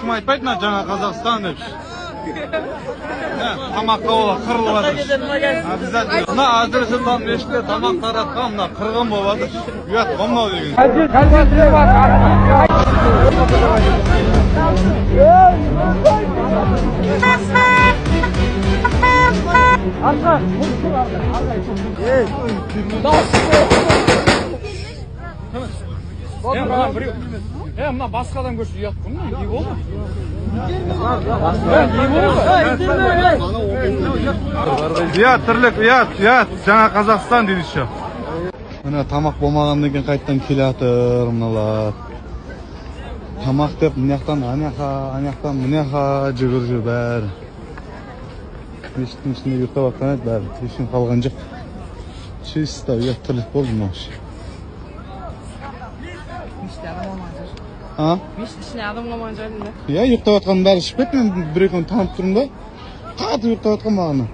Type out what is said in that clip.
Ешкім айтпайды мына Жаңа Қазақстан деп. Мә, тамаққа ола қырылып жатыр. Обязательно. Мына Әзірет мешітте тамақ таратқан мына қырғын болып жатыр. Ұят қой мынау деген. Е, мына біреу. Е, мына басқа адам көрсе, ұят қой мына. Не болды? Е, не болды? Ұят тірлік, ұят, ұят. Жаңа Қазақстан дейді еще. Міне, тамақ болмағаннан кейін қайтадан келе жатыр мыналар. Тамақ деп мына жақтан ана жаққа, ана жақтан мына жаққа жүгіріп жүр бәрі. Мешіттің ішінде ұйықтап жатқан еді бәрі. Ешкім қалған жоқ. Чисто ұят тірлік болды мынау. Мешітте адам болмаған шығар. А? Мешіт ішінде адам болмаған шығар деймін да. Иә, ұйықтап жатқанның бәрі шығып кетті. Мен бір екеуін танып тұрмын да. Қатты ұйықтап жатқан бағана.